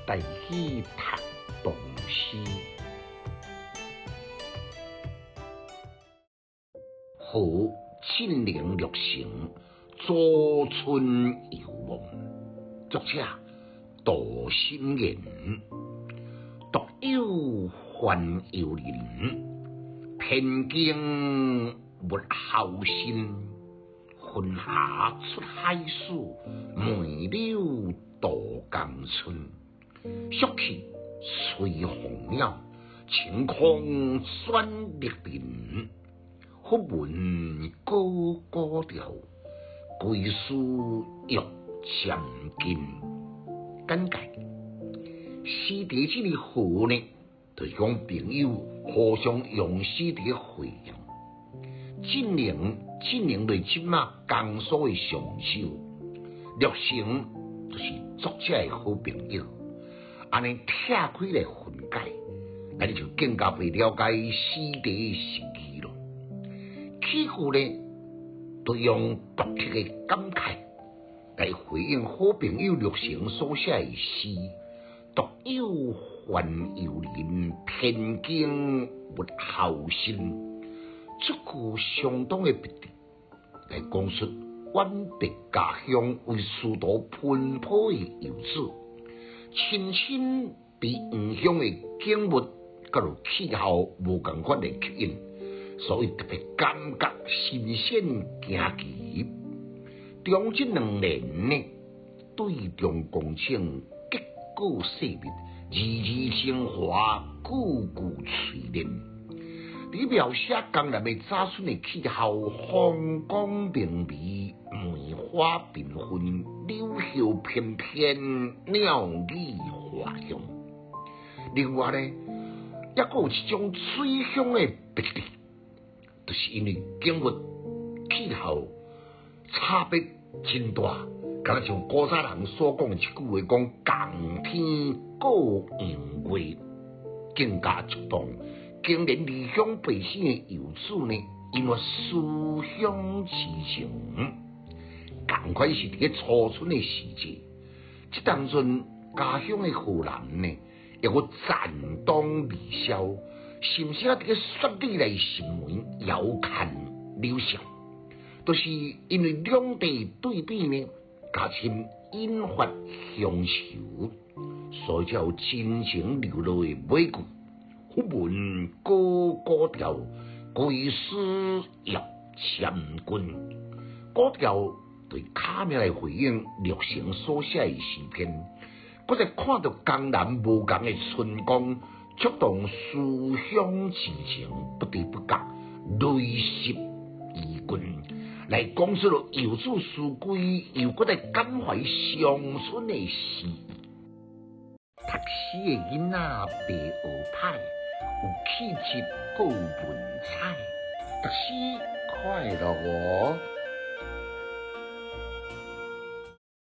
台語讀唐詩。何慶齡綠成早春猶望，作者杜心言。獨有煩幽人，天經物候新。雲霞出海始，梅柳渡江春。朔氣吹鳳鳥，晴空轉綠林。忽聞高古調，歸思欲漸近。簡介：詩題這个和呢，就是講朋友互相用詩佇咧回應。晋寧，晉寧就是這馬江蘇的常州，陸成就是作者的好朋友。按呢拆開來分解，咱就更加會了解詩題的實義咯。起句呢，就用獨特的感慨來回應好朋友陸成所寫的詩：獨有煩幽人，天經物候新。這句相當的筆致，來講述遠別家鄉為仕途奔波的遊子，深深被異鄉的景物佮氣候無仝款的吸引，所以特別感覺新鮮驚奇。中這兩聯呢，對仗工整，結構細密，字字精華，句句錘煉。佇描寫江南的早春的氣候，風光明媚，梅花繽紛，柳葉翩翩，鳥語花香。另外呢，猶閣有一種水鄉的筆致，就是因為景物氣候差別真大，敢若像古早人所講的一句話講，仝天過樣月，更加觸動。竟然離鄉背井的遊子呢，因為思鄉之情，仝款是佇咧初春的時節，這當陣家鄉的河南呢，猶閣殘冬未消，甚至佇咧雪裡來尋梅，遙看柳色，都是因為兩地對比呢，加深引發鄉愁，所以才有真情流露的尾句。忽聞高古調，歸思欲漸近。古調對卡名來回應陸成所寫的詩篇，閣再看著江南無仝的春光，觸動思鄉之情，不知不覺淚濕衣襟，來講出了遊子思歸，又閣再感懷鄉村的詩意。讀詩的囡仔袂學歹，有氣質閣有文采，讀詩快樂哦。